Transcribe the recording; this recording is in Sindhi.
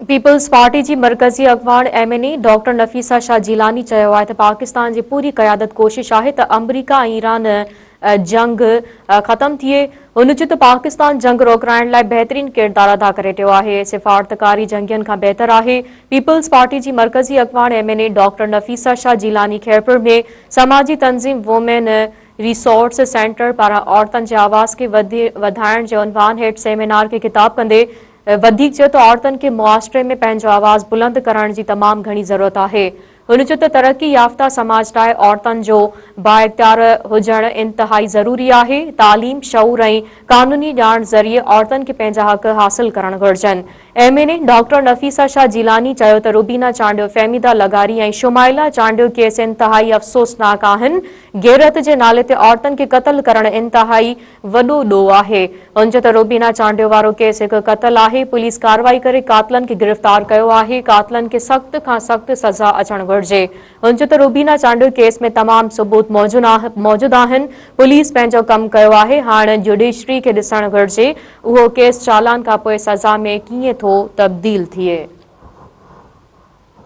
پيپلز پارٽي جي مرڪزي اڳواڻ M N A doctor Nafisa Shah Jilani چيو آهي ته پاڪستان جي پوري قيادت ڪوشش آهي ته آمريڪا ۽ ايران جنگ ختم ٿئي. هن چيو ته پاڪستان جنگ روڪرائڻ لاء بهترين ڪردار ادا ڪري رهيو آهي، سفارتڪاري جنگين کان بهتر آهي. پيپلز پارٽي جي مرڪزي اڳواڻ M N A doctor Nafisa Shah Jilani Khairpur ۾ سماجي تنظيم وومين ريسورس سينٽر پاران عورتن جي آواز کي وڌائڻ جي عنوان هيٺ سيمينار کي خطاب ڪندي وڌيڪ چيو ته عورتن کي معاشري ۾ پنهنجو آواز بلند ڪرڻ جي تمام گهڻي ضرورت آهي. هن چيو ته ترقي يافته سماج لاء عورتن جو بااختيار هجڻ انتهائي ضروري آهي، تعليم، شعور ۽ قانوني ڄاڻ ذريعي عورتن کي پنهنجا حق حاصل ڪرڻ گهرجن. M N A doctor Nafisa Shah Jilani چيو ته روبينا چانڊيو، فهميده لغاري ۽ شمائله چانڊيو ڪيس انتهائي افسوسناڪ آهن، غيرت جي نالي تي عورتن کي قتل ڪرڻ انتهائي وڏو ڏوهه آهي. هن چيو ته روبينا چانڊيو وارو ڪيس هڪ قتل آهي، پوليس ڪارروائي ڪري قاتلن کي گرفتار ڪيو آهي، قاتلن کي سخت کان سخت سزا اچڻ گهرجي. هن چيو ته روبينا چانڊيو ڪيس ۾ تمام ثبوت موجود آهن، پوليس پنهنجو ڪم ڪيو آهي، هاڻ جوڊيشري کي ڏسڻ گهرجي اهو ڪيس چالان کانپوء سزا ۾ ڪيئن ٿو تبديل ٿئي.